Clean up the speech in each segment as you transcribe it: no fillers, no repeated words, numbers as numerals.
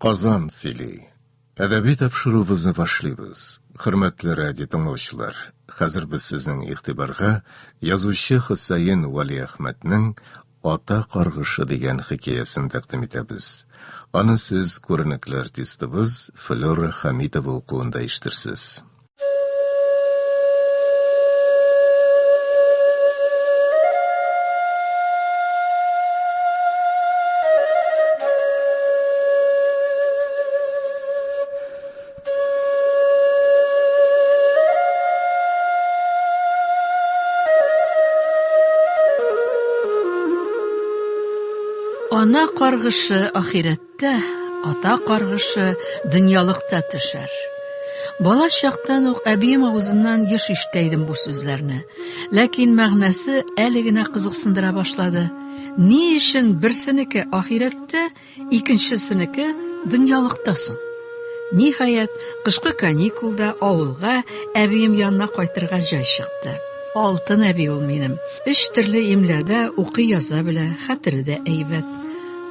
Казан сөйли. Әдәби тапшыруыбызны башлыйбыз. Хөрмәтле радио тыңлаучылар, хәзер без сезнең игътибарга язучы Хөсәен Вәлиәхмәтнең Ата каргышы дигән хикәясен тәкъдим итәбез. Аны сез күренекле артистыбыз Флера Хәмитова укуында ишетерсез. Ана каргышы ахирәттә, ата каргышы дөньялыкта төшәр. Бала чактан ук әбием авызыннан еш ишетә идем бу сүзләрне. Ләкин мәгънәсе әле генә кызыксындыра башлады. Ни өчен берсенеке ахирәттә, Икенчесенеке дөньялыкта соң. Ниһаять, кышкы каникулда авылга әбием янына кайтырга җай чыкты. Алтын әби ул минем. Өч төрле имлада укый-яза белә, хәтере дә әйбәт.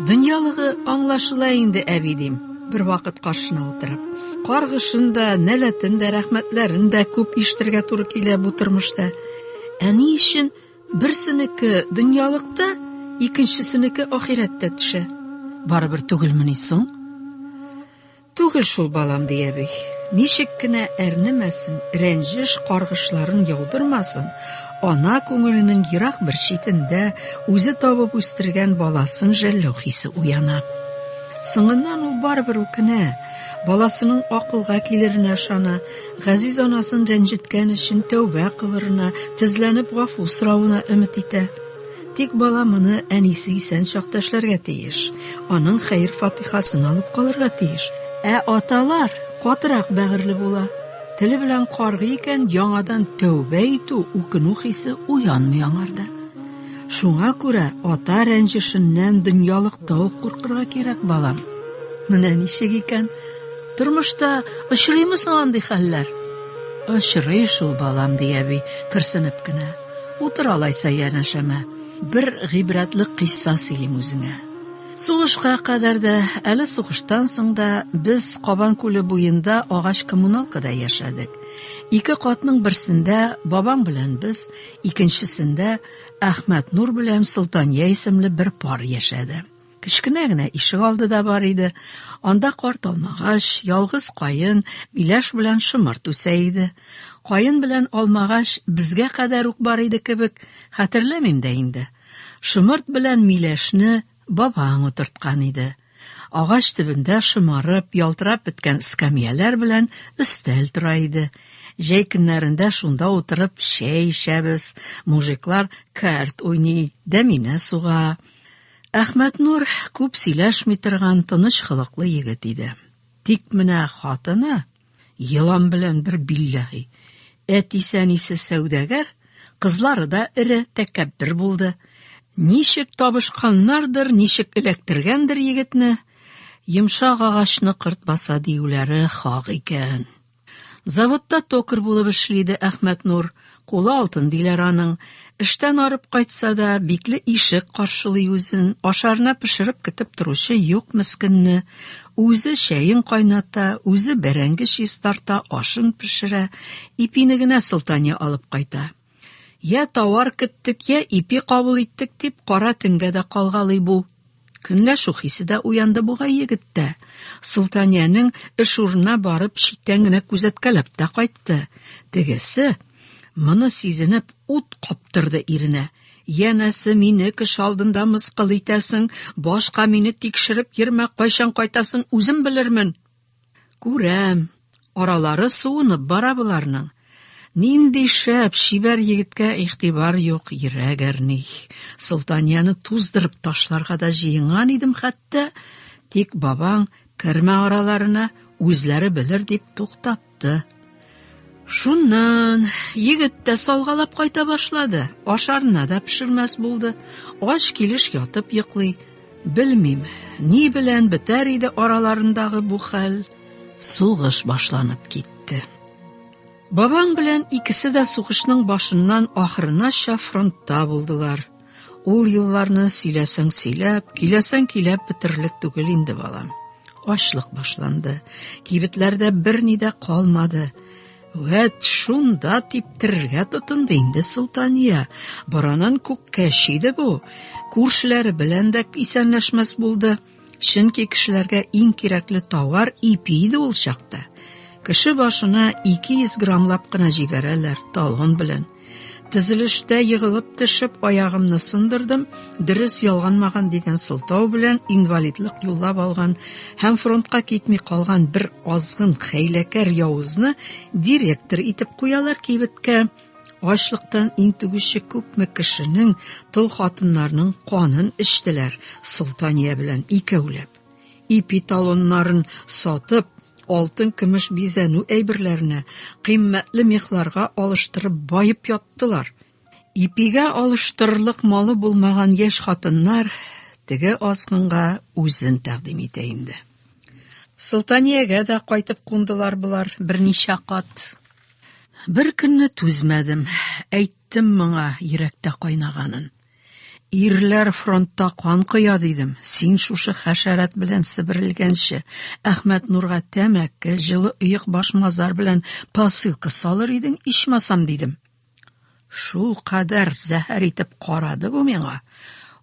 Дөньялыгы аңлашыла инде, әби, дим, бервакыт каршына утырып. Каргышын да, нәләтен дә, рәхмәтләрен дә күп ишетергә туры килә бу тормышта. Ә ни өчен Берсенеке дөньялыкта, икенчесенеке ахирәттә төшә. Барыбер түгелмени соң? Түгел шул, балам, ди әби. Ничек кенә әрнемәсен, рәнҗеш каргышларын яудырмасын, ана күңеленең ерак бер читендә үзе табып үстергән баласын жәлләү хисе уяна. Соңыннан ул барыбер үкенә, баласының акылга килеренә ышана, Газиз анасын рәнҗеткән өчен тәүбә кылырына, тезләнеп гафу соравына өмет итә. Тик бала моны әнисе исән чакта эшләргә тиеш, аның хәер-фатихасын алып калырга тиеш. Ә аталар катырак бәгырьле була. Теле белән каргый икән, яңадан тәүбә итү, үкенү хисе уянмый аңарда. Шуңа күрә ата рәнҗешеннән дөньялыкта ук куркырга кирәк, балам. Менә ничек икән. Тормышта очрыймы соң андый хәлләр? Очрый шул, балам, ди әби, көрсенеп кенә. Утыр алайса янәшәмә. Бер гыйбрәтле кыйсса сөйлим үзеңә. Сугышка кадәр дә, әле сугыштан соң да без Кабан күле буенда агач коммуналкада яшәдек. Ике катның берсендә бабаң белән без, икенчесендә Әхмәтнур белән Солтания исемле бер пар яшәде. Кечкенә генә ишегалды да бар иде. Анда карт алмагач, ялгыз каен, миләш белән шомырт үсә иде. Каен белән алмагач безгә кадәр үк бар иде кебек, хәтерләмим дә инде. Шомырт белән миләшне бабаң утырткан иде. Агач төбендә шомарып, ялтырап беткән эскәмияләр белән өстәл тора иде. Җәй көннәрендә шунда утырып чәй эчәбез, мужиклар кәрт уйный, дәминә суга. Әхмәтнур күп сөйләшми торган тыныч холыклы егет иде. Тик менә хатыны елан белән бер билләһи. Әтисе-әнисе сәүдәгәр, кызлары да эре, тәкәббер булды. Ничек табышканнардыр, ничек эләктергәндер егетне. Йомшак агачны корт баса диюләре хак икән. Заводта токарь булып эшли иде Әхмәтнур. Кулы алтын диләр аның. Эштән арып кайтса да, бикле ишек каршылый үзен, ашарына пешереп көтеп торучы юк мескенне. Үзе чәен кайната, үзе бәрәңге чистарта, ашын пешерә, ипине генә Солтания алып кайта. Йә тауар көттек, йә ипи кабул иттек дип, кара төнгә дә калгалый бу. Көнләшү хисе дә уянды бугай егеттә. Солтаниянең эш урынына барып, читтән генә күзәткәләп тә кайтты. Тегесе, моны сизенеп, ут каптырды иренә. Янәсе, мине кеше алдында мыскыл итәсең, башка мине тикшереп йөрмә, кайчан кайтасын үзем белермен. Күрәм, аралары суынып бара боларның. Нинди шәп, чибәр егеткә игътибар юк, йөрәк әрни. Солтанияне туздырып ташларга да җыенган идем хәтта, тик бабаң кермә араларына, үзләре белер дип туктатты. Шуннан егет тә салгалап кайта башлады, ашарына да пешермәс булды, ач килеш ятып йоклый. Белмим, ни белән бетәр иде араларындагы бу хәл. Сугыш башланып китте. Бабаң белән икесе дә сугышның башыннан ахырынача фронтта булдылар. Ул елларны сөйләсәң сөйләп, көйләсәң көйләп бетерерлек түгел инде, балам. Ачлык башланды. Кибетләрдә берни дә калмады. Вәт шунда типтерергә тотынды инде Солтания. Боранын күккә чөйде бу. Күршеләре белән дә исәнләшмәс булды. Чөнки кешеләргә иң кирәкле тауар ипи иде ул чакта. Кеше башына 200 граммлап кына җибәрәләр талон белән. Төзелештә егылып төшеп, аягымны сындырдым, дөрес ялганмаган дигән сылтау белән инвалидлык юллап алган һәм фронтка китми калган бер азгын хәйләкәр явызны директор итеп куялар кибеткә. Ачлыктан интегүче күпме кешенең, тол хатыннарның канын эчтеләр Солтания белән икәүләп. Ипи талоннарын сатып, алтын-көмеш бизәнү әйберләренә, кыйммәтле мехларга алыштырып баеп яттылар. Ипигә алыштырырлык малы булмаган яшь хатыннар теге азгынга үзен тәкъдим итә инде. Солтаниягә дә кайтып кундылар болар берничә кат. Бер көнне түзмәдем, әйттем моңа йөрәктә кайнаганын. Ирләр фронтта кан коя, дидем. Син шушы хәшәрәт белән себерелгәнче, Әхмәтнурга тәмәке, җылы оекбаш-мазар белән посылка салыр идең, ичмасам, дидем. Шул кадәр зәһәр итеп карады бу миңа.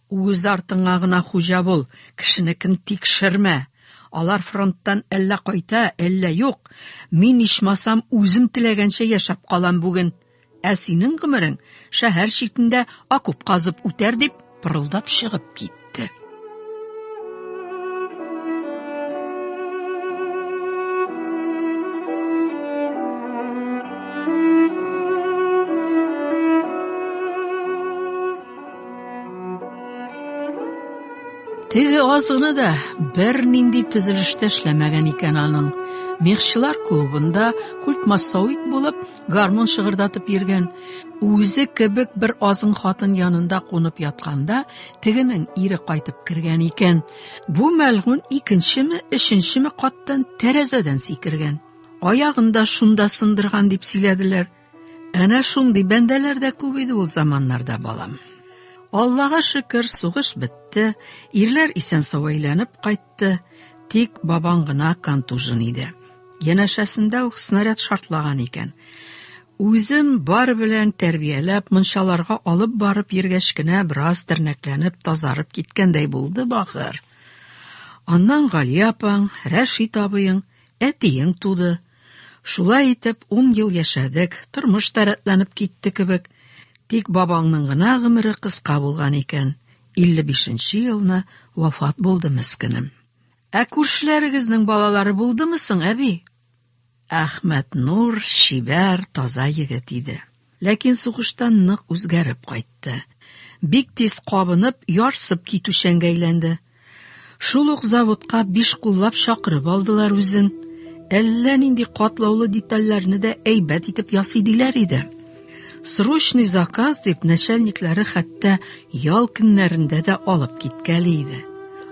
Үз артыңа гына хуҗа бул, кешенекен тикшермә. Алар фронттан әллә кайта, әллә юк. Мин ичмасам үзем теләгәнчә яшәп калам бүген. Ә синең гомерең шәһәр читендә окоп казып үтәр, дип пырылдап чыгып китте. Теге азгыны да бернинди төзелештә эшләмәгән икән аның. Мехчылар клубында культмассовик булып, гармун шыгырдатып йөргән. Үзе кебек бер азын хатын янында кунып ятканда, тегенең ире кайтып кергән икән. Бу мәлгун икенчеме, өченчеме каттан тәрәзәдән сикергән. Аягын да шунда сындырган дип сөйләделәр. Әнә шундый бәндәләр дә күп иде ул заманнарда, балам. Аллага шөкер, сугыш бетте, ирләр исән-сау әйләнеп кайтты. Тик бабаң гына контужен иде. Янәшәсендә үк снаряд шартлаган икән. Үзем бар белән тәрбияләп, мунчаларга алып барып йөргәч кенә бераз тернәкләнеп, тазарып киткәндәй булды бахыр. Аннан Галия апаң, Рәшит абыең, әтиең туды. Шулай итеп, ун ел яшәдек, тормыш та рәтләнеп китте кебек. Тик бабаңның гына гомере кыска булган икән. 55 нче елны вафат булды мескенем. Ә күршеләрегезнең балалары булдымы соң, әби? Әхмәтнур чибәр, таза егет иде. Ләкин сугыштан нык үзгәреп кайтты. Бик тиз кабынып, ярсып китүчәнгә әйләнде. Шул ук заводка биш куллап чакырып алдылар үзен. Әллә нинди катлаулы детальләрне дә әйбәт итеп ясый диләр иде. Срочный заказ дип начальниклары хәтта ял көннәрендә дә алып киткәли иде.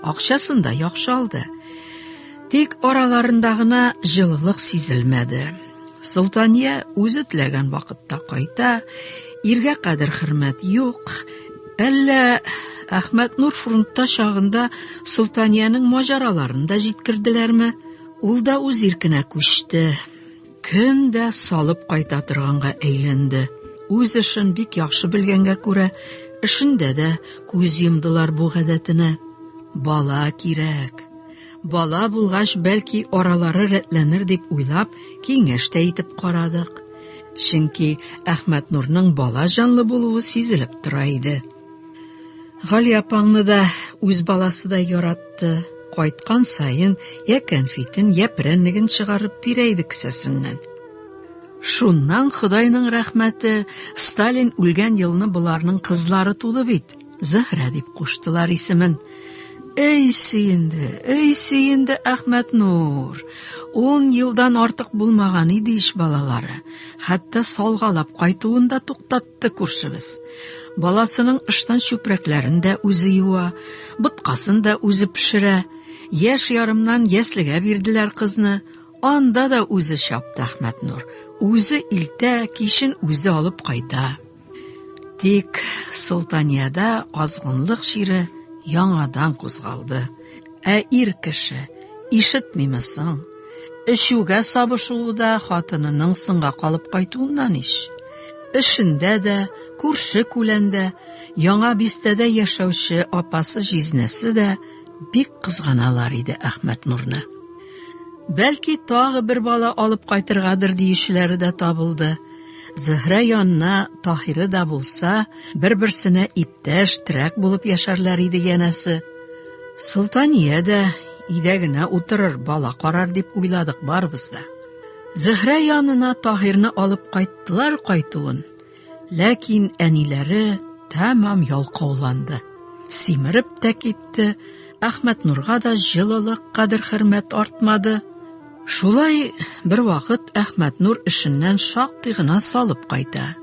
Акчасын да яхшы алды. Тик араларында гына җылылык сизелмәде. Солтания үзе теләгән вакытта кайта, иргә кадер-хөрмәт юк. Әллә Әхмәтнур фронтта чагында Солтаниянең маҗараларын да җиткерделәрме? Ул да үз иркенә күчте. Көн дә салып кайта торганга әйләнде. Үз эшен бик яхшы белгәнгә күрә, эшендә дә күз йомдылар бу гадәтенә. Бала кирәк. Бала булгач, бәлки аралары рәтләнер дип уйлап, киңәш тә итеп карадык. Чөнки Әхмәтнурның бала җанлы булуы сизелеп тора иде. Гали апаңны да үз баласыдай яратты. Кайткан саен я кәнфитен, я прәннеген чыгарып бирә иде кесәсеннән. Шуннан Ходайның рәхмәте, Сталин үлгән елны боларның кызлары туды бит. Зөһрә дип куштылар исемен. Эй, сөенде, эй, сөенде Әхмәтнур. Ун елдан артык булмаган иде ич балалары. Хәтта салгалап кайтуын да туктатты. Ты күршебез. Баласының ыштан чүпрәкләрен дә үзе юа, боткасын да үзе пешерә. Яшь ярымнан яслегә бирделәр кызны. Анда да үзе чапты Әхмәтнур. Үзе илтә, кичен үзе алып кайта. Тик Солтаниядә азгынлык чире яңадан кузгалды. Ә ир кеше, Ишетмиме соң? Эчүгә сабышуы да хатынының соңга калып кайтуыннан ич. Эшендә дә, күрше-күләндә, Яңа бистәдә яшәүче апасы-җизнәсе дә бик кызганалар иде Әхмәтнурны. Бәлки, тагы бер бала алып кайтыргадыр диючеләре дә табылды. Зөһрә янына Таһиры да булса, бер-берсенә иптәш, терәк булып яшәрләр иде янәсе. Солтания дә өйдә генә утырыр, бала карар дип уйладык барыбыз да. Зөһрә янына Таһирны алып кайттылар кайтуын. Ләкин әниләре тәмам ялкауланды. Симереп тә китте, Әхмәтнурга да җылылык, кадер-хөрмәт артмады. Шулай бервакыт Әхмәтнур эшеннән шактый гына салып кайта.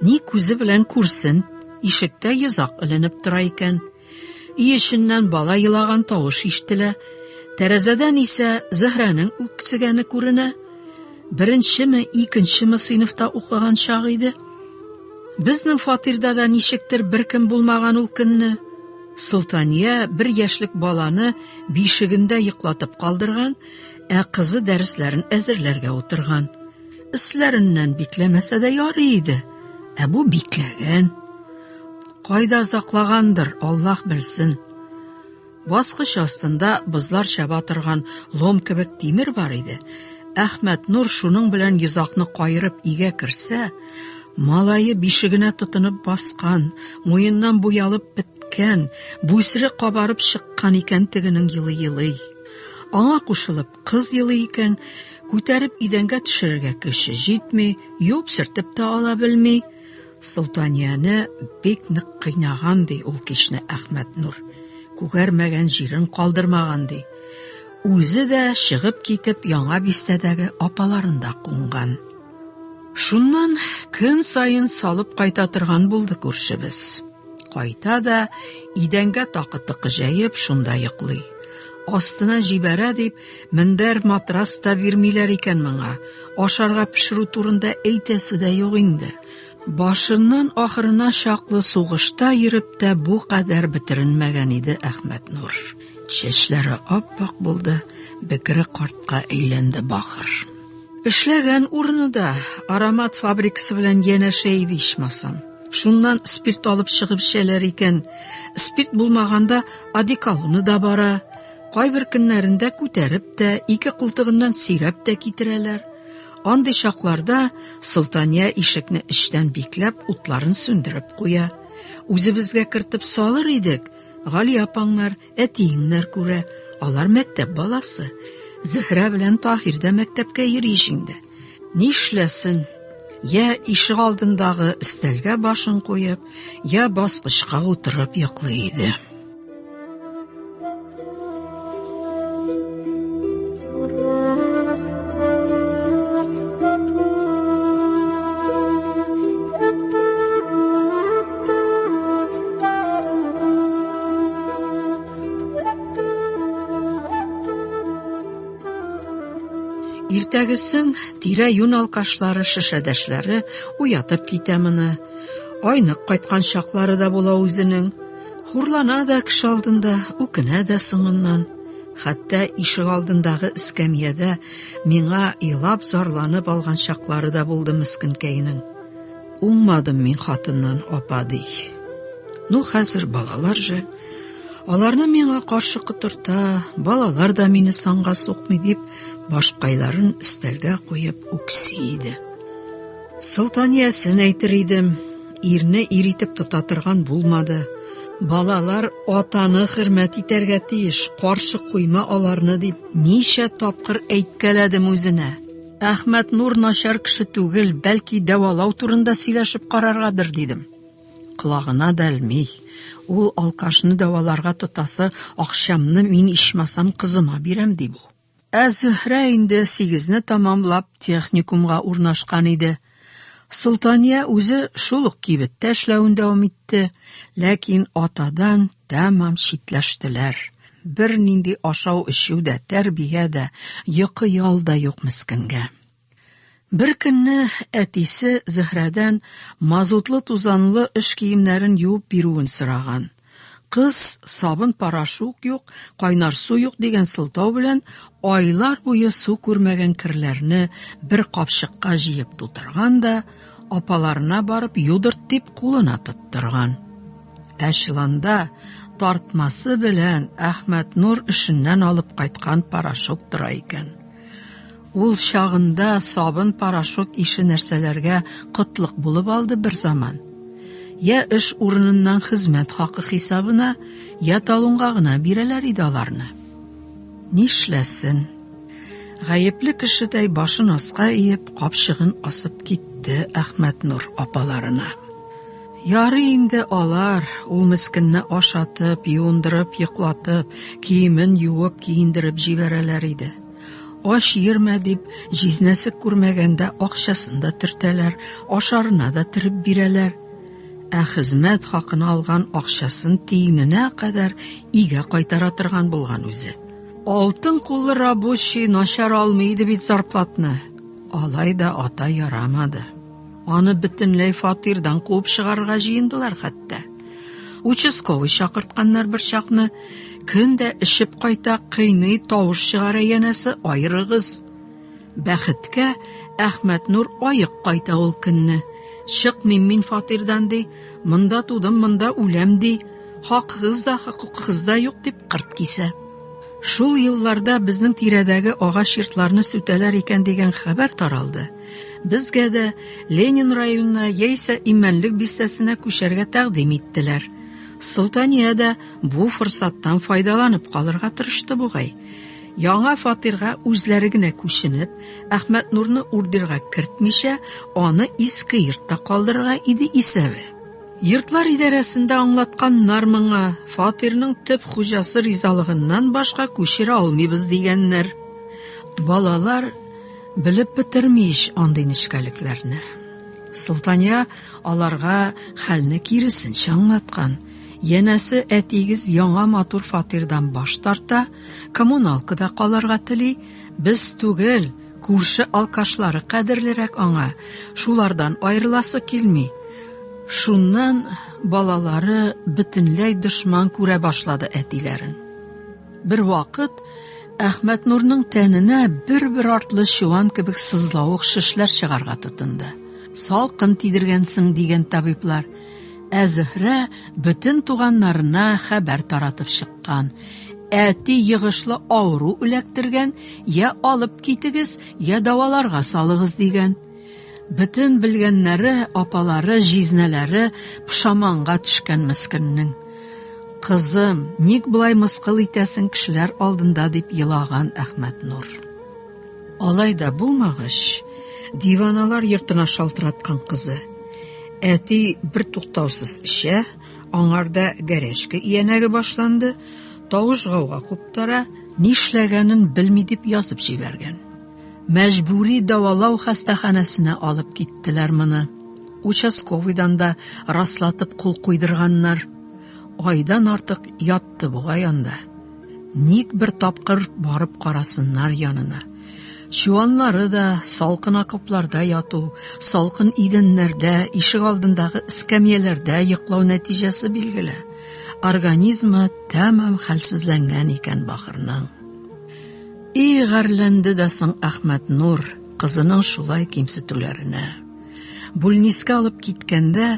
Ни күзе белән күрсен, ишектә йозак эленеп тора икән. Өй эченнән бала елаган тавыш ишетелә. Тәрәзәдән исә Зөһрәнең үксегәне күренә. Беренчеме, икенчеме сыйныфта укыган чак иде. Безнең фатирда да ничектер беркем булмаган ул көнне. Солтания бер яшьлек баланы бишегендә йоклатып калдырган, ә кызы дәресләрен әзерләргә утырган. Өсләреннән бикләмәсә дә ярый иде, ә бу бикләгән. Кайда саклагандыр, Аллаһ белсен. Баскыч астында бозлар чаба торган лом кебек тимер бар иде. Әхмәтнур шуның белән йозакны каерып өйгә керсә, малае бишегенә тотынып баскан, муеннан буялып беткән, бүсере кабарып чыккан икән тегенең елый-елый. Аңа кушылып кыз елый икән, күтәреп идәнгә төшерергә көче җитми, юып-сөртеп тә ала белми. Солтанияне бик нык кыйнаган, ди, ул кичне Әхмәтнур. Күгәрмәгән җирен калдырмаган, ди. Үзе дә чыгып китеп Яңа бистәдәге апаларында кунган. Шуннан көн саен салып кайта торган булды күршебез. Кайта да, идәнгә такы-тыкы җәеп, шунда йоклый. Астына җибәрә дип, мендәр матрас та бирмиләр икән моңа. Ашарга пешерү турында әйтәсе дә юк инде. Башыннан ахырына чаклы сугышта йөреп тә бу кадәр бетеренмәгән иде Әхмәтнур. Чәчләре ап-ак булды, бекере картка әйләнде бахыр. Эшләгән урыны да Аромат фабрикасы белән янәшә иде ичмасам. Шуннан спирт алып чыгып эчәләр икән. Спирт булмаганда одеколоны да бара. Кайбер көннәрендә күтәреп тә, ике култыгыннан сөйрәп тә китерәләр. Андый чакларда Солтания ишекне эчтән бикләп, утларын сүндереп куя. Үзебезгә кертеп салыр идек, Гали апаңнар, әтиеңнәр күрә, алар мәктәп баласы. Зөһрә белән Таһир да мәктәпкә йөри ич инде. Нишләсен? Йә ишегалдындагы өстәлгә башын куеп, йә баскычка утырып йоклый иде. Иртәгесен тирә-юнь алкашлары, шешәдәшләре уятып китә моны. Айнык кайткан чаклары да була үзенең. Хурлана да кеше алдында, үкенә дә соңыннан. Хәтта ишегалдындагы эскәмиядә миңа елап-зарланып алган чаклары да булды мескенкәйнең. Уңмадым мин хатыннан, апа, ди. Ну, хәзер балалар же. Аларны миңа каршы котырта, балалар да мине санга сукмый, дип, башкайларын өстәлгә куеп үкси иде. Солтаниясен әйтер идем, ирне ир итеп тота торган булмады. Балалар атаны хөрмәт итәргә тиеш, каршы куйма аларны, дип, ничә тапкыр әйткәләдем үзенә. Әхмәтнур начар кеше түгел, бәлки дәвалау турында сөйләшеп караргадыр, дидем. Колагына да элми. Ул алкашны дәваларга тотасы акчамны мин ичмасам кызыма бирәм, ди бу. Ә Зөһрә инде сигезне тәмамлап техникумга урнашкан иде. Солтания үзе шул ук кибеттә эшләвен дәвам итте, ләкин атадан тәмам читләштеләр. Бернинди ашау-эчү дә, тәрбия дә, йокы-ял да юк мескенгә. Бер көнне әтисе Зөһрәдән мазутлы-тузанлы эш киемнәрен юып бирүен сораган. Кыз сабын порошок юк, кайнар су юк дигән сылтау белән айлар буе су күрмәгән керләрне бер капчыкка җыеп тутырган да, апаларына барып юдырт дип кулына тоттырган. Ә чоланда тартмасы белән Әхмәтнур эшеннән алып кайткан порошок тора икән. Ул чагында сабын, порошок ише нәрсәләргә кытлык булып алды бер заман. Я эш урыныннан хезмәт хакы хисабына, я талонга гына бирәләр иде аларны. Нишләсен? Гаепле кешедәй башын аска иеп, капчыгын асып китте Әхмәтнур апаларына. Ярый инде алар ул мескенне ашатып, юындырып, йоклатып, киемен юып, киендереп җибәрәләр иде. Ач йөрмә дип, җизнәсе күрмәгәндә акчасын да төртәләр, ашарына да төреп бирәләр. Ә хезмәт хакына алган акчасын тиененә кадәр өйгә кайтара торган булган үзе. Алтын куллы рабочий начар алмый иде бит зарплатны. Алай да ата ярамады. Аны бөтенләй фатирдан куып чыгарырга җыендылар хәтта. Участковый чакыртканнар бер чакны. Көн дә эчеп кайта, кыйный, тавыш чыгара янәсе, аерыгыз. Бәхеткә Әхмәтнур аек кайта ул көнне. Чыкмыйм мин фатирдан ди, монда тудым, монда үләм ди. Хакыгыз да, хокукыгыз да юк дип кырт кисә. Шул елларда безнең тирәдәге агач йортларны сүтәләр икән дигән хәбәр таралды. Безгә дә Ленин районына яисә Имәнлек бистәсенә күчәргә тәкъдим иттеләр. Солтания дә бу форсаттан файдаланып калырга тырышты бугай. Яңа фатирга үзләре генә күченеп, Әхмәтнурны урдерга кертмичә, аны иске йортта калдырырга иде исәбе. Йортлар идарәсендә аңлатканнар моңа, фатирның төп хуҗасы ризалыгыннан башка күчерә алмыйбыз дигәннәр. Балалар белеп бетерми ич андый нечкәлекләрне. Солтания аларга хәлне киресенчә аңлаткан. Янәсе, әтиегез яңа матур фатирдан баш тарта, коммуналкада калырга тели, без түгел, күрше алкашлары кадерлерәк аңа, шулардан аерыласы килми. Шуннан балалары бөтенләй дошман күрә башлады әтиләрен. Бервакыт Әхмәтнурның тәненә бер-бер артлы чуан кебек сызлавык шешләр чыгарга тотынды. Салкын тидергәнсең, дигән табиблар. Ә Зөһрә бөтен туганнарына хәбәр таратып чыккан. Әти йогышлы авыру эләктергән, я алып китегез, я дәваларга салыгыз, дигән. Бөтен белгәннәре, апалары, җизнәләре пошаманга төшкән мескеннең. Кызым, ник болай мыскыл итәсең кешеләр алдында, дип елаган Әхмәтнур. Алай да булмагач, диваналар йортына шалтыраткан кызы. Әти бертуктаусыз эчә, аңарда гәрәчке иянәге башланды, тавыш-гауга куптара, нишләгәнен белми дип язып җибәргән. Мәҗбүри дәвалау хастаханәсенә алып киттеләр моны. Участковыйдан да раслатып кул куйдырганнар. Айдан артык ятты бугай анда. Ник бер тапкыр барып карасыннар янына. Чуаннары да салкын окопларда яту, салкын идәннәрдә, ишегалдындагы эскәмияләрдә йоклау нәтиҗәсе билгеле. Организмы тәмам хәлсезләнгән икән бахырның. И гарьләнде дә соң Әхмәтнур кызының шулай кимсетүләренә. Бүлнискә алып киткәндә,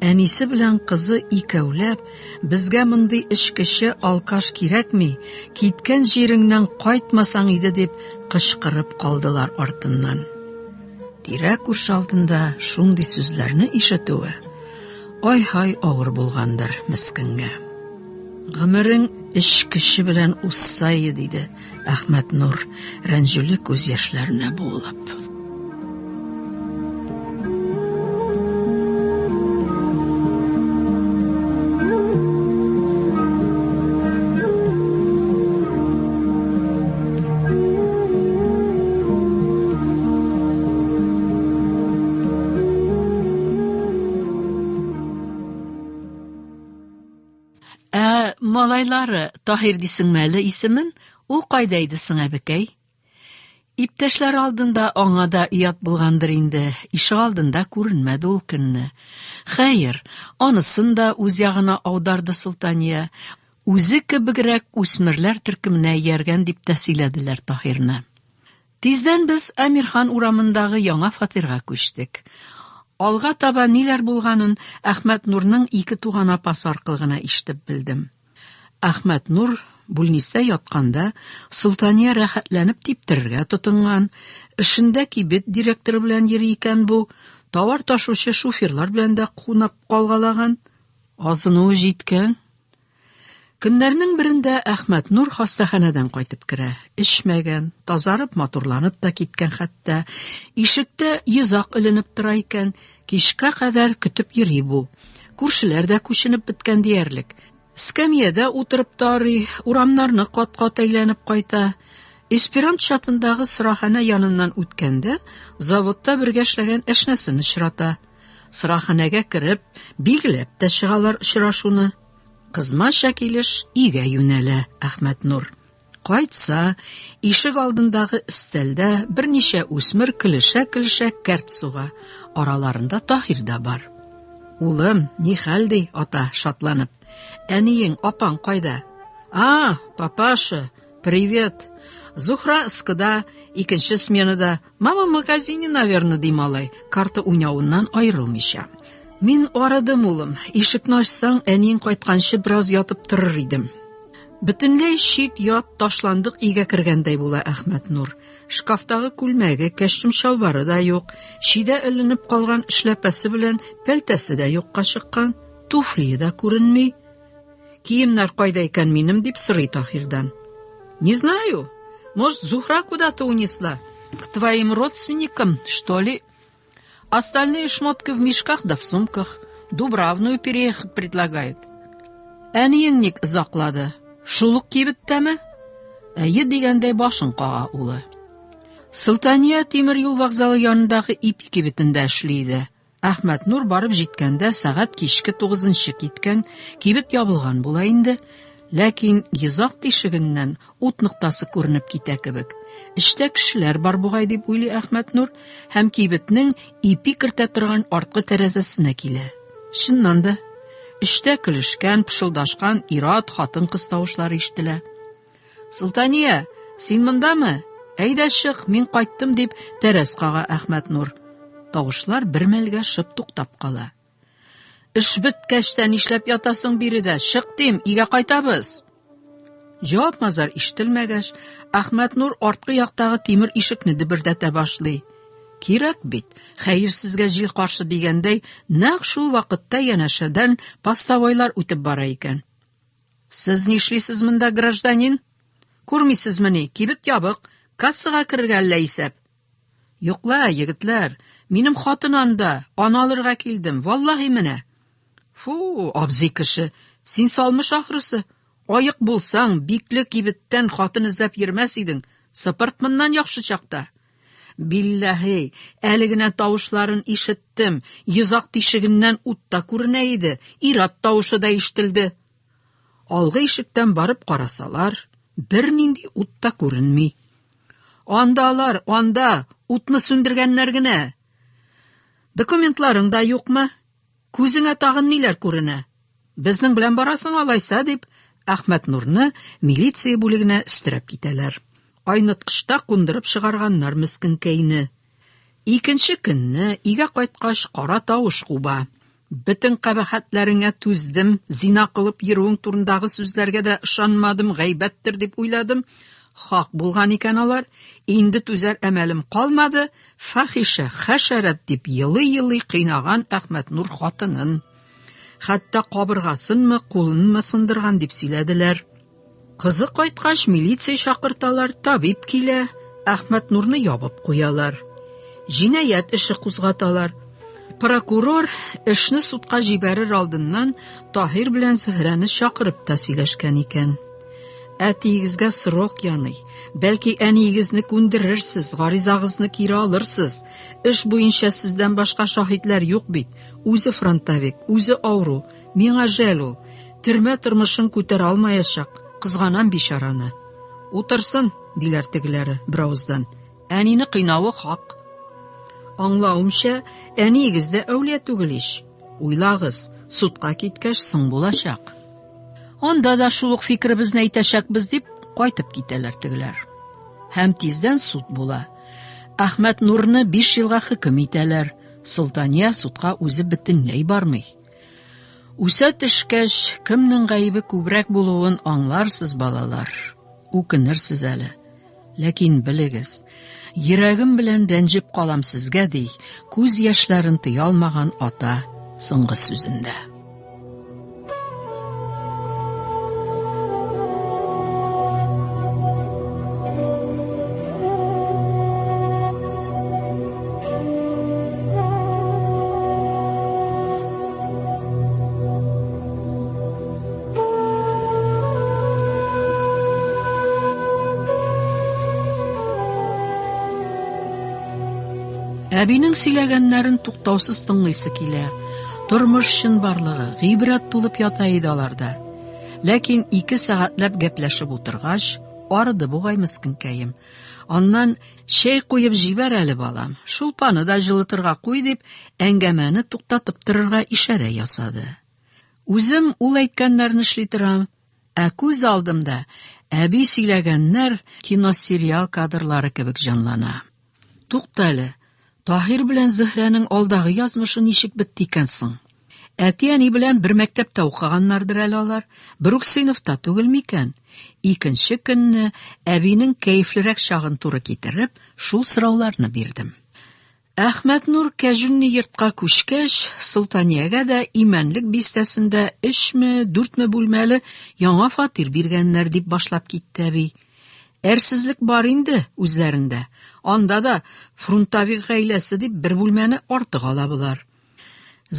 әнисе белән кызы икәүләп, безгә мондый эчкече алкаш кирәкми, киткән җиреңнән кайтмасаң иде дип кычкырып калдылар артыннан. Тирә-күрше алдында шундый сүзләрне ишетүе ай-һай авыр булгандыр мескенгә. Гомерең эчкече белән узса иде, диде Әхмәтнур, рәнҗүле күз яшьләренә буылып. Ә малайлары Таһир дисеңме әле исемен? Ул кайда иде соң, әбекәй? Иптәшләре алдында аңа да оят булгандыр инде, ишегалдында күренмәде ул көнне. Хәер, анысын да үз ягына аударды Солтания. Үзе кебегрәк үсмерләр төркеменә ияргән дип тә сөйләделәр Таһирны. Тиздән без Әмирхан урамындагы яңа фатирга күчтек. Алга таба ниләр булганын Әхмәтнурның ике туган апасы аркылы гына ишетеп белдем. Әхмәтнур бүлнистә ятканда, Солтания рәхәтләнеп типтерергә тотынган. Эшендә кибет директоры белән йөри икән бу, товар ташучы шоферлар белән дә кунып калгалаган. Азынуы җиткән. Көннәрнең берендә Әхмәтнур хастаханәдән кайтып керә. Эчмәгән, тазарып, матурланып та киткән хәтта. Ишектә йозак эленеп тора икән. Кичкә кадәр көтеп йөри бу. Күршеләр дә күченеп беткән диярлек. Эскәмиядә утырып та арый, урамнарны кат-кат әйләнеп кайта. Эсперант чатындагы сыраханә яныннан үткәндә, заводта бергә эшләгән әшнәсен очрата. Сыраханәгә кереп, билгеләп тә чыгалар очрашуны. Кызмача килеш өйгә юнәлә Әхмәтнур. Кайтса, ишек алдындагы өстәлдә берничә үсмер көлешә-көлешә кәрт суга. Араларында Таһир да бар. Улым, ни хәл ди, ата, шатланып. Әниең, апаң кайда? А, папаша, привет. Зухра ыскыда, икенче сменада. Мама в магазине, наверное, ди малай, карта уйнавыннан аерылмыйча. Мин арыдым, улым. Ишекне ачсаң, әниең кайтканчы бераз ятып торыр идем. Бөтенләй чит-ят, ташландык өйгә кергәндәй була Әхмәтнур. Шкафтагы күлмәге, кәчтүм-чалбары да юк, чөйдә эленеп калган эшләпәсе белән пәлтәсе дә юкка чыккан, туфлие да күренми. Киемнәр кайда икән минем, дип сорый Таһирдан. Не знаю. Может, Зухра куда-то унесла? К твоим родственникам, что ли? Остальные шмотки в мешках да в сумках. Дубравную переехать предлагают. Әниең ник озаклады? Шул ук кибеттәме? Әйе дигәндәй башын кага улы. Солтания тимер юл вокзалы янындагы ипи кибетендә эшли иде. Әхмәтнур барып җиткәндә сәгать кичке тугызынчы киткән, кибет ябылган була инде. Ләкин йозак тишегеннән ут ноктасы күренеп китә кебек. Эчтә кешеләр бар бугай дип уйлый Әхмәтнур һәм кибетнең ипи кертә торган арткы тәрәзәсенә килә. Чыннан да, эчтә көлешкән, пышылдашкан ир-ат, хатын-кыз тавышлары ишетелә. Солтания, син мондамы? Әйдә чык, мин кайттым, дип тәрәз кага Әхмәтнур. Тавышлар бер мәлгә шып туктап кала. Эш беткәч тә нишләп ятасың биредә? Чык дим, өйгә кайтабыз. Җавап-мазар ишетелмәгәч, Әхмәтнур арткы яктагы тимер ишекне дөбердәтә башлый. Кирәк бит, хәерсезгә җил каршы дигәндәй, нәкъ шул вакытта янәшәдән постовойлар үтеп бара икән. Сез нишлисез монда, гражданин? Күрмисезмени, кибет ябык, кассага керергә әллә исәп? Юк ла, егетләр, минем хатын анда, аны алырга килдем, валлаһи менә. Фу, абзый кеше, син салмыш ахрысы. Аек булсаң, бикле кибеттән хатын эзләп йөрмәс идең. Сыпырт моннан яхшы чакта. Билләһи, әле генә тавышларын ишеттем, йозак тишегеннән ут та күренә иде, ир-ат тавышы да ишетелде. Алгы ишектән барып карасалар, бернинди ут та күренми. Анда алар, анда, утны сүндергәннәр генә. Документларың да юкмы? Күзеңә тагын ниләр күренә? Безнең белән барасың алайса, дип, Әхмәтнурны милиция бүлегенә өстерәп китәләр. Айныткычта кундырып чыгарганнар мескенкәйне. Икенче көнне өйгә кайткач, кара тавыш куба. Бөтен кабахәтләреңә түздем, зина кылып йөрүең турындагы сүзләргә дә ышанмадым, гайбәттер дип уйладым. Хак булган икән алар. Инде түзәр әмәлем калмады. Фахишә, хәшәрәт дип елый-елый кыйнаган Әхмәтнур хатынын. Хәтта кабыргасынмы, кулынмы сындырган дип сөйләделәр. Кызы кайткач, милиция чакырталар, табиб килә, Әхмәтнурны ябып куялар. Җинаять эше кузгаталар. Прокурор эшне судка җибәрер алдыннан Таһир белән Зөһрәне чакырып та сөйләшкән икән. Әтиегезгә срок яный. Бәлки әниегезне күндерерсез, гаризагызны кире алырсыз. Эш буенча сездән башка шаһитләр юк бит. Үзе фронтовик, үзе авыру. Миңа жәл ул. Төрмә тормышын күтәрә алмаячак, кызганам бичараны. Утырсын, диләр тегеләре беравыздан. Әнине кыйнавы хак. Аңлавымча, әниегез дә әүлия түгел ич. Уйлагыз, судка киткәч соң булачак. Анда да шул ук фикеребезне әйтәчәкбез дип кайтып китәләр тегеләр. Һәм тиздән суд була. Әхмәт Нурны 5 елга хөкем итәләр. Солтания судка үзе бөтенләй бармый. Үсә төшкәч, кемнең гаебе күбрәк булуын аңларсыз, балалар. Үкенерсез әле. Ләкин белегез, йөрәгем белән рәнҗеп калам сезгә, ди, күз яшьләрен тыя алмаган ата соңгы сүзендә. Әбинең сөйләгәннәрен туктаусыз тыңлыйсы килә. Тормыш чынбарлыгы, гыйбрәт тулып ята иде аларда. Ләкин ике сәгатьләп гәпләшеп утыргач, арыды бугай мескенкәем. Аннан чәй куеп җибәр әле, балам, шулпаны да җылытырга куй дип, әңгәмәне туктатып торырга ишарә ясады. Үзем ул әйткәннәрне эшли торам, ә күз алдымда әби сөйләгәннәр киносериал кадрлары кебек җанлана. Тукта әле, Таһир белән Зөһрәнең алдагы язмышы ничек бетте икән соң? Әти-әни белән бер мәктәптә укыганнардыр әле алар, бер үк сыйныфта түгел микән? Икенче көнне әбинең кәефлерәк чагын туры китереп, шул сорауларны бирдем. Әхмәтнур кәҗүнни йортка күчкәч, Солтаниягә дә Имәнлек бистәсендә өчме, дүртме бүлмәле яңа фатир биргәннәр, дип башлап китте әби. Әрсезлек бар инде үзләрендә. Анда да фрунтовик гаиләсе дип бер бүлмәне артык ала болар.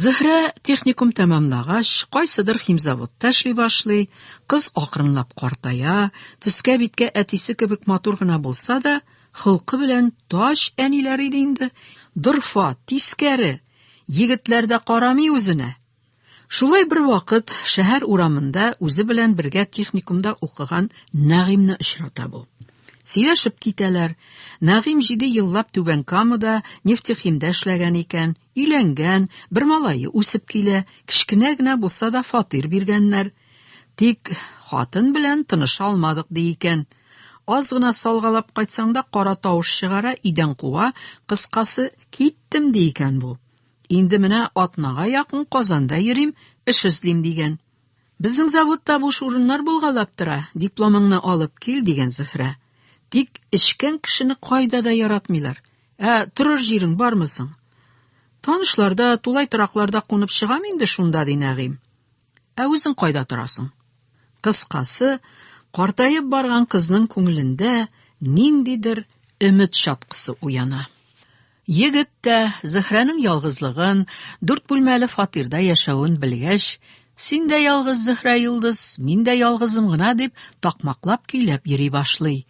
Зөһрә техникум тәмамлагач, кайсыдыр химзаводта эшли башлый, кыз акрынлап картая, төскә-биткә әтисе кебек матур гына булса да, холкы белән тач әниләр иде инде, дорфа, тискәре, егетләр дә карамый үзенә. Шулай бервакыт шәһәр урамында үзе белән бергә техникумда укыган Нәгыймне очрата бу. Сөйләшеп китәләр. Нәгыйм җиде еллап Түбән Камада нефтехимда эшләгән икән, өйләнгән, бер малае үсеп килә, кечкенә генә булса да фатир биргәннәр. Тик хатын белән тыныша алмадык, ди икән. Аз гына салгалап кайтсаң да кара тавыш чыгара, өйдән куа, кыскасы, киттем, ди икән бу. Инде менә атнага якын Казанда йөрим, эш эзлим, дигән. Безнең заводта буш урыннар булгалап тора, дипломыңны алып кил, дигән Зөһрә. Тик эчкән кешене кайда да яратмыйлар. Ә торыр җирең бармы соң? Танышларда, тулай торакларда кунып чыгам инде шунда, ди Нәгыйм. Ә үзең кайда торасың? Кыскасы, картаеп барган кызның күңелендә ниндидер өмет чаткысы уяна. Егет тә, Зөһрәнең ялгызлыгын, дүрт бүлмәле фатирда яшәвен белгәч, Син дә ялгыз, Зөһрә Йолдыз, мин дә ялгызым гына, дип, такмаклап көйләп йөри башлый.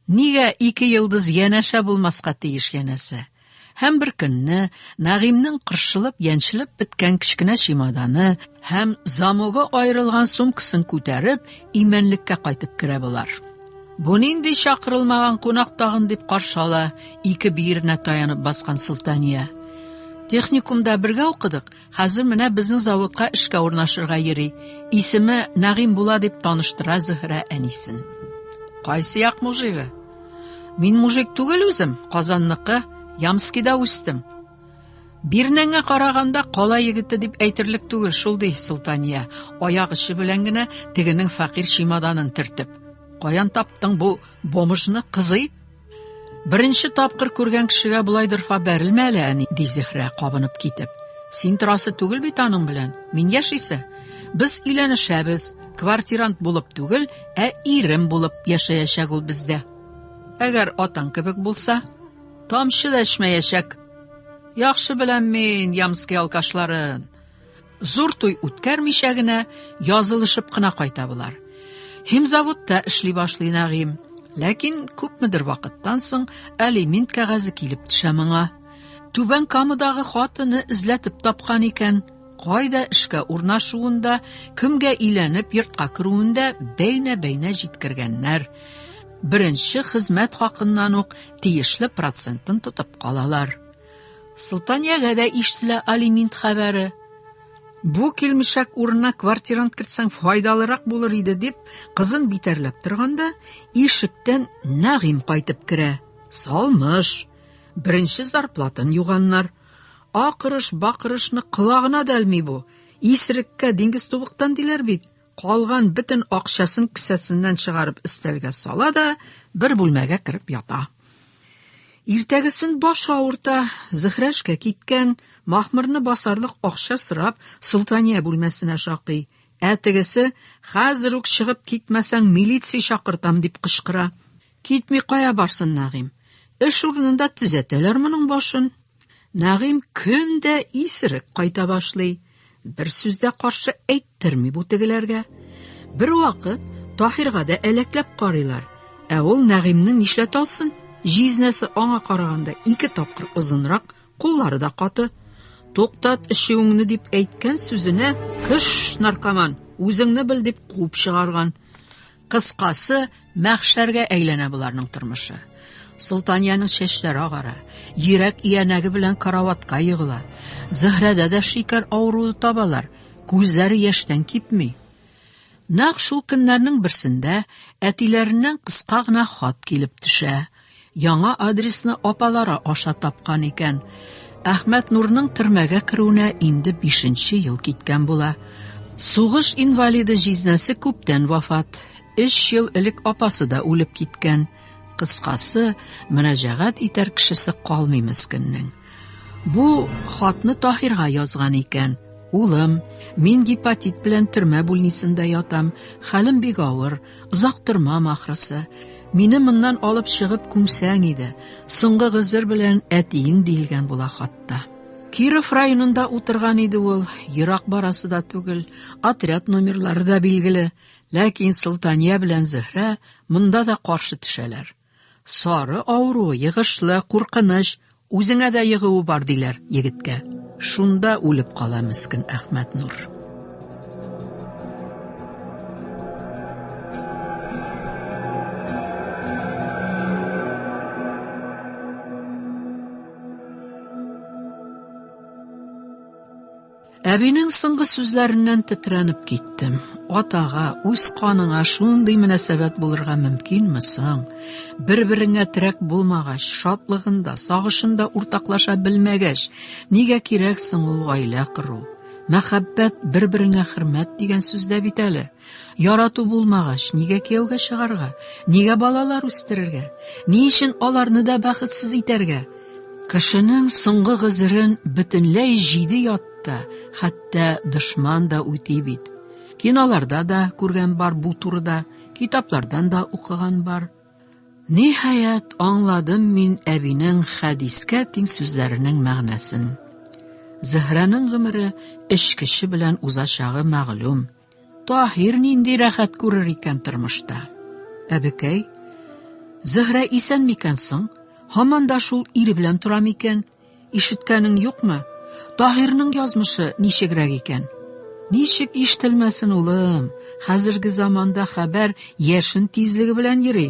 Нигә ике йолдыз янәшә булмаска тиеш янәсе? Һәм бер көнне Нәгыймнең кыршылып-яньчелеп беткән кечкенә чемоданы һәм замогы аерылган сумкасын күтәреп, имәнлеккә кайтып керә болар. Бу нинди чакырылмаган кунак тагын дип каршы ала ике биеренә таянып баскан Солтания. Техникумда бергә укыдык, хәзер менә безнең заводка эшкә урнашырга йөри. Исеме Нәгыйм була дип таныштыра Зөһрә әнисен. Кайсы як мужигы? Мин мужик түгел үзем, Казанныкы, Ямскида үстем. Бирнәңә караганда кала егете дип әйтерлек түгел шул, ди Солтания, аяк очы белән генә тегенең фәкыйрь чемоданын төртеп. Каян таптың бу бомжны, кызый? Беренче тапкыр күргән кешегә болай дорфа бәрелмә әле, әни, ди Зөһрә, кабынып китеп. Син торасы түгел бит аның белән, мин яшисе. Без өйләнешәбез, квартирант булып түгел, ә ирем булып яшәячәк ул бездә. Әгәр атаң кебек булса, тамчы да эчмәячәк. Яхшы беләм мин Ямский алкашларын. Зур туй үткәрмичә генә, язылышып кына кайта болар. Химзаводта эшли башлый Нәгыйм. Ләкин күпмедер вакыттан соң алимент кәгазе килеп төшә моңа. Түбән Камадагы хатыны эзләтеп тапкан икән. Кайда эшкә урнашуын да, кемгә өйләнеп йортка керүен дә бәйнә-бәйнә җиткергәннәр. Беренче хезмәт хакыннан ук тиешле процентын тотып калалар. Солтаниягә дә ишетелә алимент хәбәре. Бу килмешәк урынына квартирант кертсәң файдалырак булыр иде дип, кызын битәрләп торганда, ишектән Нәгыйм кайтып керә. Салмыш. Беренче зарплатын юганнар. Акырыш-бакырышны колагына да элми бу. Исереккә диңгез тубыктан диләр бит. Калган бөтен акчасын кесәсеннән чыгарып өстәлгә сала да бер бүлмәгә кереп ята. Иртәгесен башы авырта, Зөһрә эшкә киткән, махмырны басарлык акча сорап, Солтания бүлмәсенә шакый. Ә тегесе, хәзер үк чыгып китмәсәң, милиция чакыртам, дип кычкыра. Китми кая барсын Нәгыйм? Эш урынында төзәтәләр моның башын. Нәгыйм көн дә исерек кайта башлый. Бер сүз дә каршы әйттерми бу тегеләргә. Бервакыт Таһирга да әләкләп карыйлар. Ә ул Нәгыймне нишләтә алсын? Җизнәсе аңа караганда ике тапкыр озынрак, куллары да каты. Туктат эчүеңне дип әйткән сүзенә, кыш, наркоман, үзеңне бел дип куып чыгарган. Кыскасы, мәхшәргә әйләнә боларның тормышы. Солтанияның чәчләре агара, йөрәк иянәге белән караватка егыла. Зөһрәдә дә шикәр авыруы табалар, күзләре яшьтән кипми. Нәкъ шул көннәрнең берсендә әтиләреннән кыска гына хат килеп төшә. Яңа адресны апалары аша тапкан икән. Әхмәтнурның төрмәгә керүенә инде бишенче ел киткән була. Сугыш инвалиды җизнәсе күптән вафат. Өч ел элек апасы да үлеп киткән. Кыскасы, мөрәҗәгать итәр кешесе калмый мескеннең. Бу хатны Таһирга язган икән. Улым, мин гепатит белән төрмә бүлнисендә ятам. Хәлем бик авыр. Озак тормам ахрысы. Мине моннан алып чыгып күмсәң иде. Соңгы гозер белән әтиең диелгән була хатта. Киров районында утырган иде ул, ерак барасы да түгел, отряд номерлары да билгеле. Ләкин Солтания белән Зөһрә монда да каршы төшәләр. Сары авыруы йыгышлы, куркыныч, үзеңә дә егуы бар, диләр егеткә. Шунда үлеп кала мескен Әхмәтнур. Әбинең соңгы сүзләреннән тетрәнеп киттем. Атага, үз каныңа шундый мөнәсәбәт булырга мөмкинме соң? Бер-береңә терәк булмагач, шатлыгын да, сагышын да уртаклаша белмәгәч, нигә кирәк соң ул гаилә кору? Мәхәббәт, бер-береңә хөрмәт дигән сүз дә бит әле. Ярату булмагач, нигә кияүгә чыгарга? Нигә балалар үстерергә? Ни өчен аларны да бәхетсез итәргә? Кешенең соңгы гозерен бөтенләй җиде ятта, хәтта дошман да үти бит. Киноларда да күргән бар бу турыда, китаплардан да укыган бар. Ниһаять, аңладым мин әбинең хәдискә тиң сүзләренең мәгънәсен. Зөһрәнең гомере эчкече белән узачагы мәгълүм. Таһир нинди рәхәт күрер икән тормышта. Әбекәй, Зөһрә исән микән соң? Һаман да шул ире белән тора микән? Ишеткәнең юкмы? Таһирның язмышы ничегрәк икән? Ничек ишетелмәсен, улым? Хәзерге заманда хәбәр яшен тизлеге белән йөри.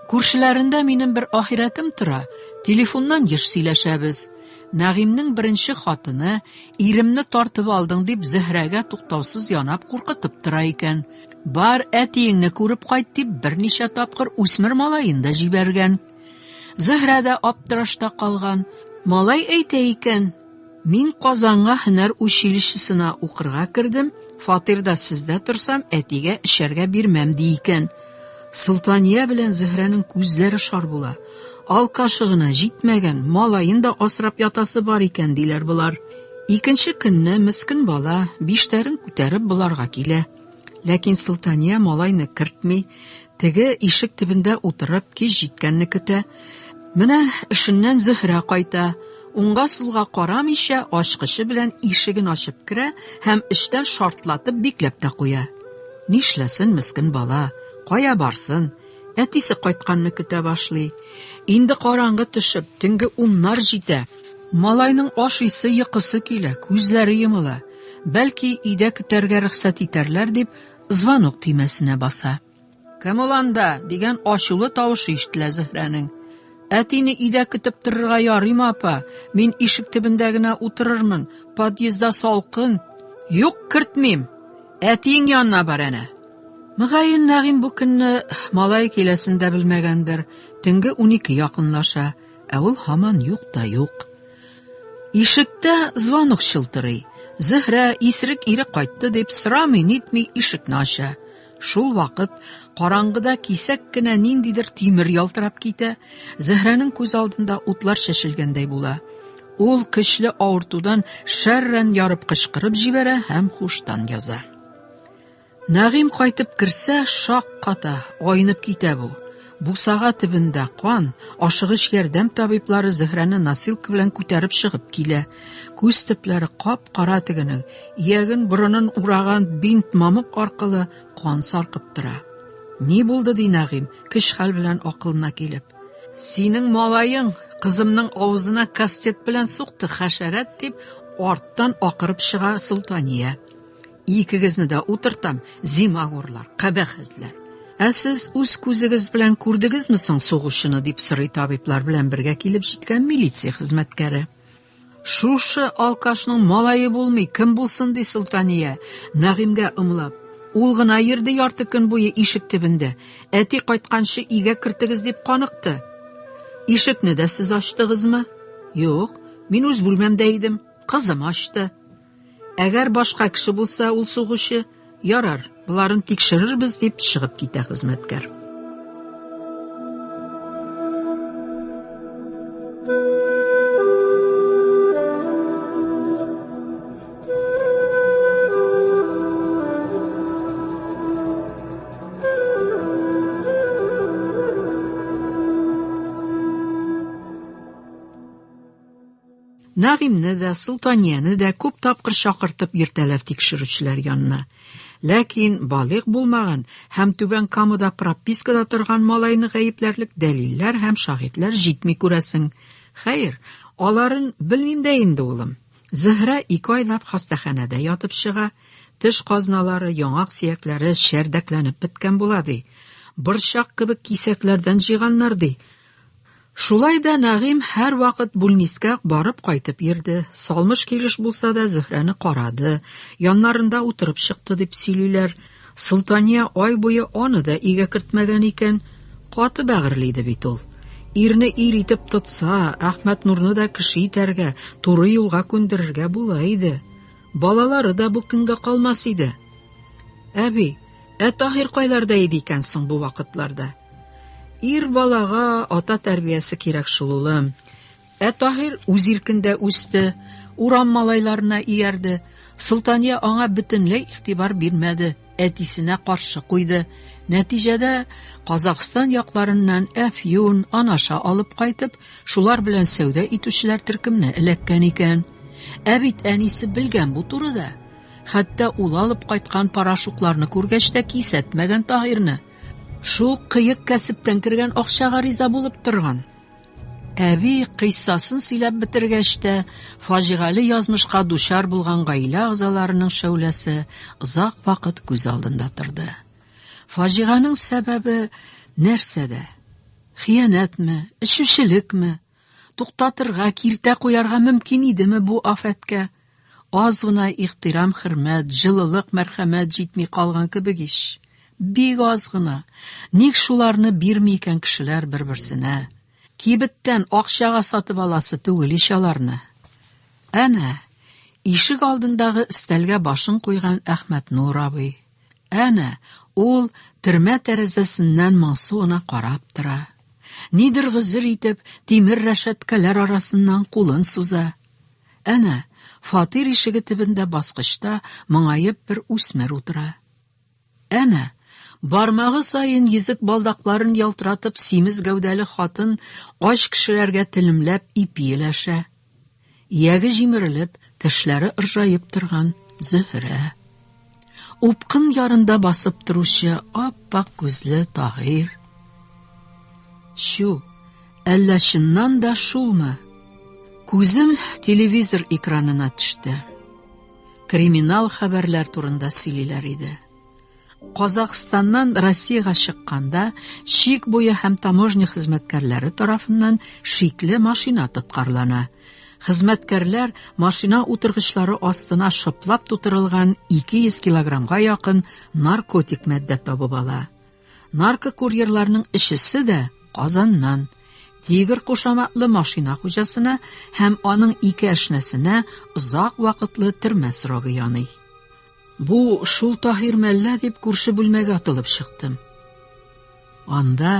Күршеләрендә минем бер ахирәтем тора. Телефоннан еш сөйләшәбез. Нәгыймнең беренче хатыны, иремне тартып алдың дип, Зөһрәгә туктаусыз янап куркытып тора икән. Бар, әтиеңне күреп кайт дип, берничә тапкыр үсмер малаен да җибәргән. Зөһрә дә аптырашта калган. Малай әйтә икән, Мин Казанга һөнәр училищесына укырга кердем, фатирда сездә торсам, әтигә эчәргә бирмәм, ди икән. Солтания белән Зөһрәнең күзләре шар була. Алкашы гына җитмәгән, малаен да асрап ятасы бар икән, диләр болар. Икенче көнне мескен бала биштәрен күтәреп боларга килә. Ләкин Солтания малайны кертми, теге ишек төбендә утырып кич җиткәнне көтә. Менә эшеннән Зөһрә кайта. Уңга-сулга карамыйча, ачкычы белән ишеген ачып керә һәм эчтән шартлатып бикләп тә куя. Нишләсен мескен бала, кая барсын? Әтисе кайтканны көтә башлый. Инде караңгы төшеп, төнге уннар җитә. Малайның ашыйсы, йокысы килә, күзләре йомыла. Бәлки, өйдә көтәргә рөхсәт итәрләр дип, звонок төймәсенә баса. Кем ул анда? дигән ачулы тавышы ишетелә Зөһрәнең. Әтине өйдә көтеп торырга ярыймы, апа? Мин ишек төбендә генә утырырмын. Подъездда салкын. Юк, кертмим. Әтиең янына бар әнә. Мөгаен, Нәгыйм бу көнне малай киләсен дә белмәгәндер. Төнге 12 якынлаша, ә ул һаман юк та юк. Ишектә звонок чылтырый. Зөһрә, исерек ире кайтты дип, сорамый-нитми ишекне ача. Шул вакыт караңгыда кисәк кенә ниндидер тимер ялтырап китә. Зөһрәнең күз алдында утлар чәчелгәндәй була. Ул көчле авыртудан шәррән ярып кычкырып җибәрә һәм хуштан яза. Нәгыйм кайтып керсә, шак ката, айнып китә бу. Бусага төбендә кан, ашыгыч ярдәм табиблары Зөһрәне носилка белән күтәреп чыгып килә. Күз төпләре кап-кара тегенең, ияген борынын ураган бинт мамык аркылы кан саркып тора. Ни булды, ди Нәгыйм, көч-хәл белән акылына килеп. Синең малаең кызымның авызына кастет белән сукты, хәшәрәт, дип, арттан акырып чыга Солтания. Икегезне дә утыртам, зимагурлар, кабахәтләр. Ә сез үз күзегез белән күрдегезме соң сугучыны, дип сорый табиблар белән бергә килеп җиткән милиция хезмәткәре. Шушы алкашның малае булмый, кем булсын, ди Солтания, Нәгыймгә ымлап. Ул гына йөрде ярты көн буе ишек төбендә. Әти кайтканчы өйгә кертегез дип каныкты. Ишекне дә сез ачтыгызмы? Юк, мин үз бүлмәмдә идем. Кызым ачты. Әгәр башка кеше булса, ул сугучы, ярар, боларын тикшерербез, дип чыгып китә хезмәткәр. Нәгыймне дә, Солтанияне дә күп тапкыр чакыртып йөртәләр тикшерүчеләр янына. Ләкин балигъ булмаган һәм Түбән Камада пропискада торган малайны гаепләрлек дәлилләр һәм шаһитләр җитми күрәсең. Хәер, аларын белмим дә инде, улым. Зөһрә ике айлап хастаханәдә ятып чыга, теш казналары, яңак сөякләре чәрдәкләнеп беткән була, ди. Борчак кебек кисәкләрдән җыйганнар, ди. Шулай да Нәгыйм һәрвакыт бүлнискә барып-кайтып йөрде, салмыш килеш булса да Зөһрәне карады, яннарында утырып чыкты дип сөйлиләр. Солтания ай буе аны да өйгә кертмәгән икән. Каты бәгырьле иде бит ул. Ирне ир итеп тотса, Әхмәтнурны да кеше итәргә, туры юлга күндерергә була иде. Балалары да бу көнгә калмас иде. Әби, ә Таһир кайларда иде икән соң бу вакытларда? Ир балага ата тәрбиясе кирәк шул, улым. Ә Таһир үз иркендә үсте, урам малайларына иярде. Солтания аңа бөтенләй игътибар бирмәде, әтисенә каршы куйды. Нәтиҗәдә, Казахстан якларыннан әфьюн, анаша алып кайтып, шулар белән сәүдә итүчеләр төркеменә эләккән икән. Ә бит әнисе белгән бу турыда. Хәтта ул алып кайткан порошокларны күргәч тә кисәтмәгән Таһирны. Шул кыек кәсептән кергән акчага риза булып торган. Әби кыйссасын сөйләп бетергәч тә, фаҗигале язмышка дучар булган гаилә әгъзаларының шәүләсе озак вакыт күз алдында торды. Фаҗиганең сәбәбе нәрсәдә? Хыянәтме, эчүчелекме? Туктатырга, киртә куярга мөмкин идеме бу афәткә? Аз гына ихтирам-хөрмәт, җылылык, мәрхәмәт җитми калган кебек ич. Бик аз гына. Ник шуларны бирми икән кешеләр бер-берсенә? Кибеттән акчага сатып аласы түгел ич аларны. Әнә, ишек алдындагы өстәлгә башын куйган Әхмәтнур абый. Әнә, ул төрмә тәрәзәсеннән моңсу гына карап тора. Нидер гозер итеп, тимер рәшәткәләр арасыннан кулын суза. Әнә, фатир ишеге төбендә баскычта моңаеп бер үсмер утыра. Әнә, бармагы саен йөзек балдакларын ялтыратып симез гәүдәле хатын ач кешеләргә телемләп ипи өләшә. Ияге җимерелеп, тешләре ыржаеп торган Зөһрә. Упкын ярында басып торучы ап-ак күзле Таһир. Чү, әллә чыннан да шулмы? Күзем телевизор экранына төште. Криминал хәбәрләр турында сөйлиләр иде. Казахстаннан Россиягә чыкканда чик буе һәм таможня хезмәткәрләре тарафыннан шикле машина тоткарлана. Хезмәткәрләр машина утыргычлары астына шыплап тутырылган 200 килограммга якын наркотик матдә табып ала. Наркокурьерларның өчесе дә Казаннан. Тигр кушаматлы машина хуҗасына һәм аның ике әшнәсенә озак вакытлы төрмә срогы яный. Бу шул Таһир мәллә дип күрше бүлмәгә атылып чыктым. Анда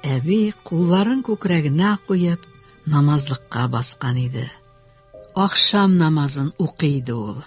әби кулларын күкрәгенә куеп намазлыкка баскан иде. Ахшам намазын укый иде ул.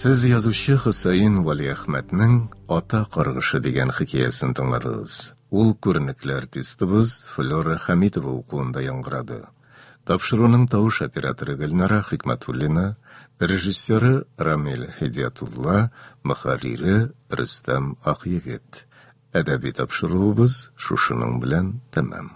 Сез язучы Хөсәен Вәлиәхмәтнең Ата каргышы дигән хикәясен тыңладыгыз. Ул күренекле артистыбыз Флера Хәмитова укуында яңгырады. Тапшыруның тавыш операторы Гөлнара Хикмәтуллина, режиссеры Рамил Һидиятулла, мөхәррире Рөстәм Акъегет. Әдәби тапшыруыбыз шушының белән тәмам.